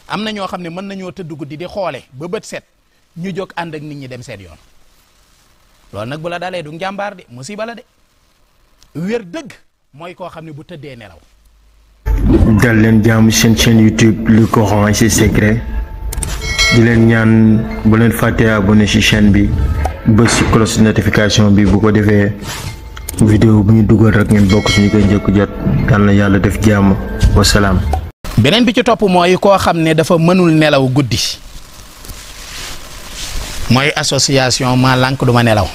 am na ñoo xam ne mën nañoo tëdd guddi di xoole ba bët set ñu jóg ànd ak nit ñi dem seen yoon loolu nag bu la dalee du njàmbaar de musiba la de wér dëgg mooy koo xam ne bu tëddee nelaw. dal leen jàmm seen chaîne YouTube Le Coran et ses secrets di leen ñaan bu leen fàttee abonné ci chaîne bi bës ci cloche notification bi bu ko defee vidéo bu ñu dugal rek ngeen bokk suñu koy njëkk jot yal na yàlla def jàmm wasalaam. beneen bi ci topp mooy koo xam ne dafa mënul nelaw guddi mooy association ma lànk du ma nelaw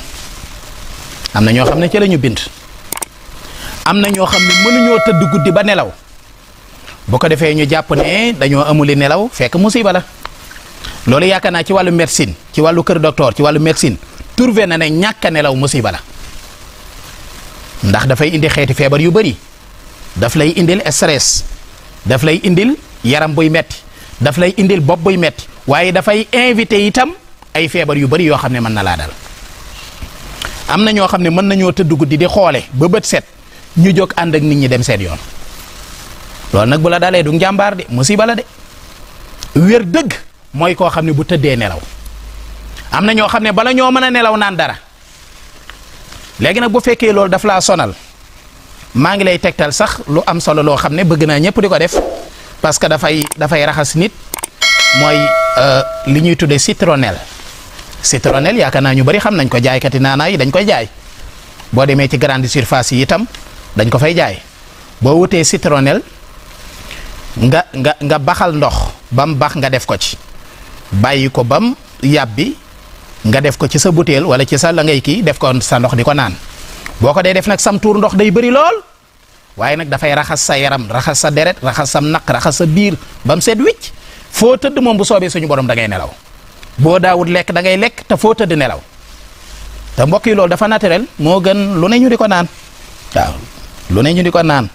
am na ñoo xam ne ci la ñu bind am na ñoo xam ne mënuñoo tëdd guddi ba nelaw bu ko defee ñu jàpp ne dañoo amuli nelaw fekk musiba la loolu yaakaar naa ci wàllu médecine ci wàllu kër docteur ci wàllu médecine trouvé na ne ñàkk a nelaw musiba la ndax dafay indi xeeti feebar yu bari daf lay indil stress daf lay indil yaram buy metti daf lay indil bopp buy metti waaye dafay invité itam ay feebar yu bari yoo xam ne mën na laa dal am na ñoo xam ne mën nañoo tëdd guddi di xoole ba bët set ñu jóg ànd ak nit ñi dem seen yoon loolu nag bu la dalee du njàmbaar de musiba la de wér dëgg mooy koo xam ne bu tëddee nelaw am na ñoo xam ne bala ñoo mën a nelaw naan dara léegi nag bu fekkee loolu daf laa sonal maa ngi lay tegtal sax lu am solo loo xam ne bëgg naa ñëpp di ko def parce que dafay raxas nit mooy li ñuy tuddee citronnelle yaakaar naa ñu bari xam nañ ko jaaykati naanaa yi dañ koy jaay boo demee ci grande surface yi itam dañ ko fay jaay boo wutee citronnelle nga baxal ndox ba mu bax nga def ko ci bàyyi ko bam yàbbi nga def ko ci sa butéel wala ci sa la ngay kii def ko sa ndox di ko naan boo ko dee def nag sam tuur ndox day bëri lool waaye nag dafay raxas sa yaram raxas sa deret raxas sam naq raxas sa biir ba mu seet wicc foo tëdd moom bu soobee suñu borom da ngay nelaw boo daawut lekk da ngay lekk te foo tëdd nelaw te mbokk yi loolu dafa naturel moo gën lu ne ñu di ko naan waaw lu ne ñu di ko naan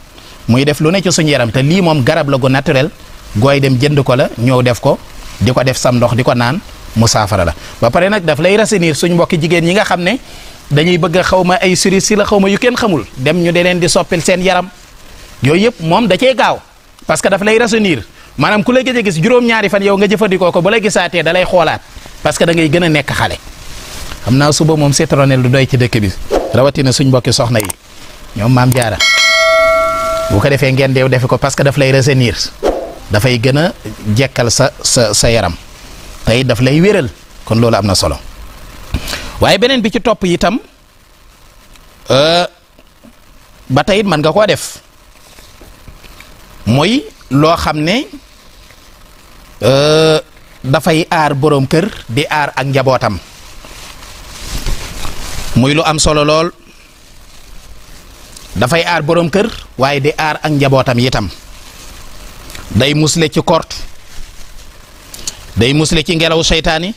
muy def lu ne ci suñu yaram te lii moom garab la gu naturel gooy dem jënd ko la ñëw def ko di ko def sam ndox di ko naan mu saafara la ba pare nag daf lay rasenir suñu mbokki jigéen ñi nga xam ne dañuy bëgg xaw ma ay suri si la xaw ma yu kenn xamul dem ñu de leen di soppil seen yaram yooyu yëpp moom da cee gaaw parce que daf lay rasenir maanaam ku la gëj a gis juróom-ñaari fan yow nga jëfandikoo ko bu la gisaatee da lay xoolaat parce que da ngay gën a nekk xale xam naa suba moom citronnelle du doy ci dëkk bi rawatina suñ mbokki soxna yi ñoom maam jaara bu ko defee ngeen deew defe ko parce que daf lay rasenir dafay gën a jekkal sa yaram tey daf lay wéral kon loolu am na solo waaye beneen bi ci topp itam ba tey it mën nga koo def mooy loo xam ne dafay aar boroom kër di aar ak njabootam muy lu am solo lool dafay aar boroom kër waaye di aar ak njabootam itam day musle ci kort day musle ci ngelaw seytaani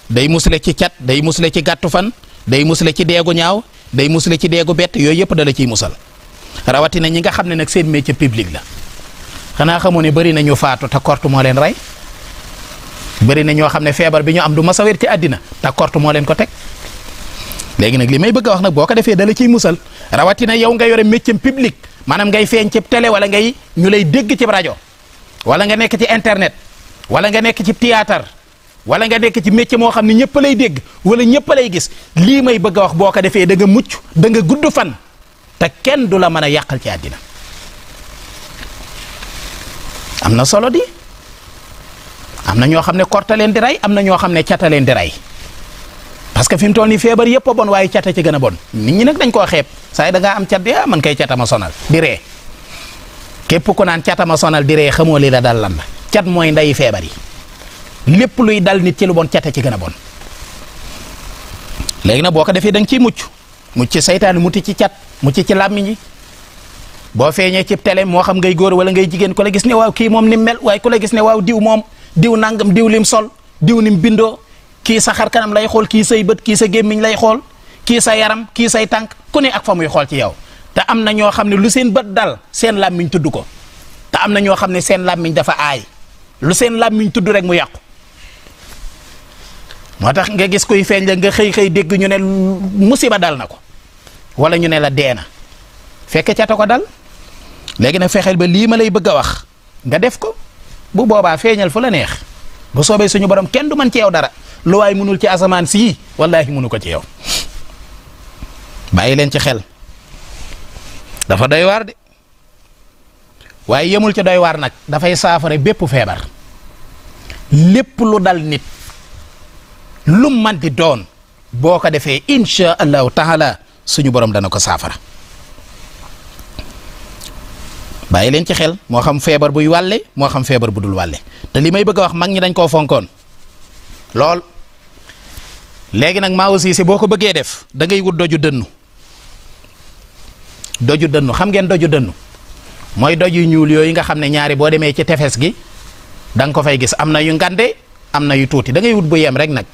day musle ci cat day musle ci gàttu fan day musle ci deegu ñaaw day musle ci deegu bett yooyu yëpp dala ciy musal rawatina ñi nga xam ne nag seen métier public la xanaa xamoo ne bari na ñu faatu te kort moo leen rey bari na ñoo xam ne feebar bi ñu am du mas a wér ci àddina te kort moo leen ko teg léegi nag li may bëgg a wax nag boo ko defee dala ciy musal rawatina yow nga yore métier public maanaam ngay feeñ ci télé wala ngay ñu lay dégg ci rajo wala nga nekk ci internet wala nga nekk ci théâtre wala nga nekk ci métier moo xam ne ñëpp lay dégg wala ñëpp lay gis lii may bëgg a wax boo ko defee da nga mucc da nga gudd fan te kenn du la mën a yàqal ci àddina am na solo di am na ñoo xam ne korta leen di rey am na ñoo xam ne cata leen di rey parce que fi mu toll nii feebar yëpp a bon waaye cata ci gën a bon nit ñi nag dañ koo xeeb saa yi da ngaa am cat di man kay cata ma sonal di ree képp ku naan cata ma sonal di ree xamoo li la dal lan la cat mooy ndeyi feebar yi lépp luy dal nit ci lu bon cata ci gën a bon léegi nag boo ko defee da nga ciy mucc ci saytaane mucc ci cat mucc ci làmmiñ yi boo feeñee ci télé moo xam ngay góor wala ngay jigéen ku la gis ne waaw kii moom ni mel waaye ku la gis ne waaw diw moom diw nangam diw lim sol diw nim bindoo kii sa xar kanam lay xool kii say bët kii sa gémmiñ lay xool kii sa yaram kii say tànk ku ne ak fa muy xool ci yow te am na ñoo xam ne lu seen bët dal seen làmmiñ tudd ko te am na ñoo xam ne seen làmmiñ dafa aay lu seen làmmiñ tudd rek mu yàqu moo tax nga gis kuy feeñ la nga xëy dégg ñu ne musiba dal na ko wala ñu ne la dee na fekk cata ko dal léegi nag fexeel ba lii ma lay bëgg a wax nga def ko bu boobaa feeñal fu la neex bu soobee suñu borom kenn du mën ci yow dara lu waay mënul ci asamaan sii wallaahi mënu ko ci yow bàyyi leen ci xel dafa doy waar de waaye yemul ci doy waar nag dafay saafara bépp feebar lépp lu dal nit lu man di doon boo ko defee insha allahu taala suñu borom dana ko saafara bàyyi leen ci xel moo xam feebar buy wàlle moo xam feebar bu dul wàlle te li may bëgg a wax mag ñi dañ koo fonkoon lool léegi nag maa aussi si boo ko bëggee def da ngay wut doju dënnu xam ngeen doju dënnu mooy doj yu ñuul yooyu nga xam ne ñaari boo demee ci tefes gi da nga ko fay gis am na yu ngande am na yu tuuti da ngay wut bu yem rek nag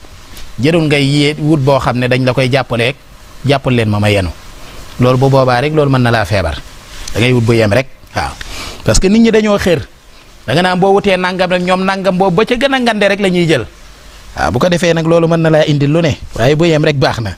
jërul ngay wut boo xam ne dañ la koy jàppaleeg jàppal leen ma yenu loolu bu boobaa rek loolu mën na laa feebar da ngay wut bu yem rek waaw parce que nit ñi dañoo xër da nga naan boo wutee nangam rek ñoom nangam boobu ba ca gën a ngande rek la ñuy jël waaw bu ko defee nag loolu mën na laa indil lu ne waaye bu yem rek baax na